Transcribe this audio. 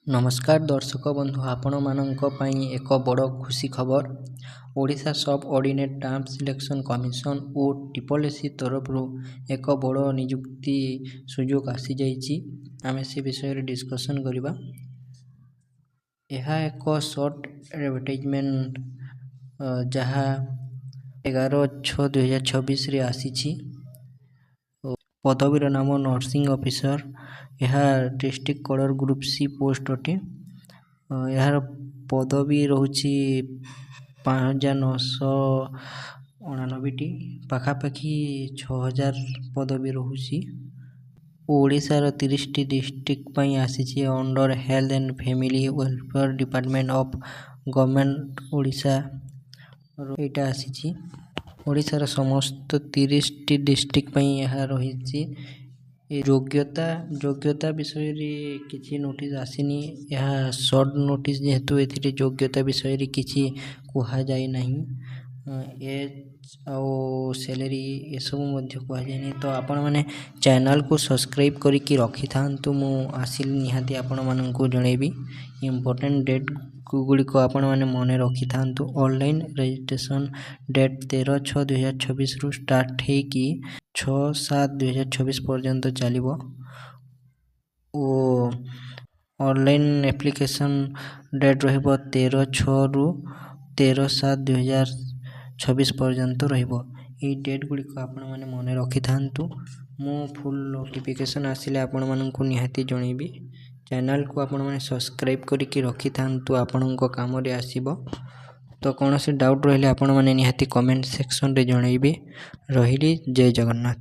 ନମସ୍କାର ଦର୍ଶକ ବନ୍ଧୁ, ଆପଣମାନଙ୍କ ପାଇଁ ଏକ ବଡ଼ ଖୁସି ଖବର। ଓଡ଼ିଶା ସବ୍ ଅର୍ଡ଼ିନେଟ୍ ଷ୍ଟାଫ୍ ସିଲେକ୍ସନ୍ କମିଶନ୍ ଓ ଟ୍ରିପଲ୍ ଏସ୍ ସି ତରଫରୁ ଏକ ବଡ଼ ନିଯୁକ୍ତି ସୁଯୋଗ ଆସିଯାଇଛି। ଆମେ ସେ ବିଷୟରେ ଡିସ୍କସନ୍ କରିବା। ଏହା ଏକ ସର୍ଟ ଆଡ଼ଭର୍ଟାଇଜମେଣ୍ଟ, ଯାହା 11/6/2026ରେ ଆସିଛି। ପଦବୀର ନାମ ନର୍ସିଂ ଅଫିସର। ଏହା ଡିଷ୍ଟ୍ରିକ୍ଟ କଡ଼ର ଗ୍ରୁପ୍ ସି ପୋଷ୍ଟ ଅଟେ। ଏହାର ପଦବୀ ରହୁଛି 5989ଟି, ପାଖାପାଖି 6000 ପଦବୀ ରହୁଛି। ଓଡ଼ିଶାର 30ଟି ଡିଷ୍ଟ୍ରିକ୍ଟ ପାଇଁ ଆସିଛି। Under Health and Family Welfare Department of Government Odisha ଏଇଟା ଆସିଛି। ଓଡ଼ିଶାର ସମସ୍ତ 30ଟି ଡିଷ୍ଟ୍ରିକ୍ଟ ପାଇଁ ଏହା ରହିଛି। ଏ ଯୋଗ୍ୟତା ବିଷୟରେ କିଛି ନୋଟିସ୍ ଆସିନି। ଏହା ସର୍ଟ ନୋଟିସ୍ ଯେହେତୁ, ଏଥିରେ ଯୋଗ୍ୟତା ବିଷୟରେ କିଛି କୁହାଯାଇ ନାହିଁ। ଏଜ୍ ଆଉ ସ୍ୟାଲେରୀ ଏସବୁ ମଧ୍ୟ କୁହାଯାଇନି। ତ ଆପଣମାନେ ଚ୍ୟାନେଲ୍କୁ ସବସ୍କ୍ରାଇବ୍ କରିକି ରଖିଥାନ୍ତୁ, ମୁଁ ଆସିଲେ ନିହାତି ଆପଣମାନଙ୍କୁ ଜଣାଇବି। ଇମ୍ପୋର୍ଟାଣ୍ଟ ଡେଟ୍ ଗୁଡ଼ିକ ଆପଣମାନେ ମନେ ରଖିଥାନ୍ତୁ। ଅନଲାଇନ୍ ରେଜିଷ୍ଟ୍ରେସନ୍ ଡେଟ୍ 13/6/2026ରୁ ଷ୍ଟାର୍ଟ ହେଇକି 6/7/2026 ପର୍ଯ୍ୟନ୍ତ ଚାଲିବ ଓ ଅନଲାଇନ୍ ଆପ୍ଲିକେସନ୍ ଡେଟ୍ ରହିବ 13/6ରୁ 13/7/2026 ପର୍ଯ୍ୟନ୍ତ ରହିବ। ଏଇ ଡେଟ୍ ଗୁଡ଼ିକ ଆପଣମାନେ ମନେ ରଖିଥାନ୍ତୁ। ମୁଁ ଫୁଲ୍ ନୋଟିଫିକେସନ୍ ଆସିଲେ ଆପଣମାନଙ୍କୁ ନିହାତି ଜଣାଇବି। ଚ୍ୟାନେଲ୍କୁ ଆପଣମାନେ ସବସ୍କ୍ରାଇବ୍ କରିକି ରଖିଥାନ୍ତୁ, ଆପଣଙ୍କ କାମରେ ଆସିବ। ତ କୌଣସି ଡାଉଟ୍ ରହିଲେ ଆପଣମାନେ ନିହାତି କମେଣ୍ଟ ସେକ୍ସନ୍ରେ ଜଣାଇବେ। ରହିଲି, ଜୟ ଜଗନ୍ନାଥ।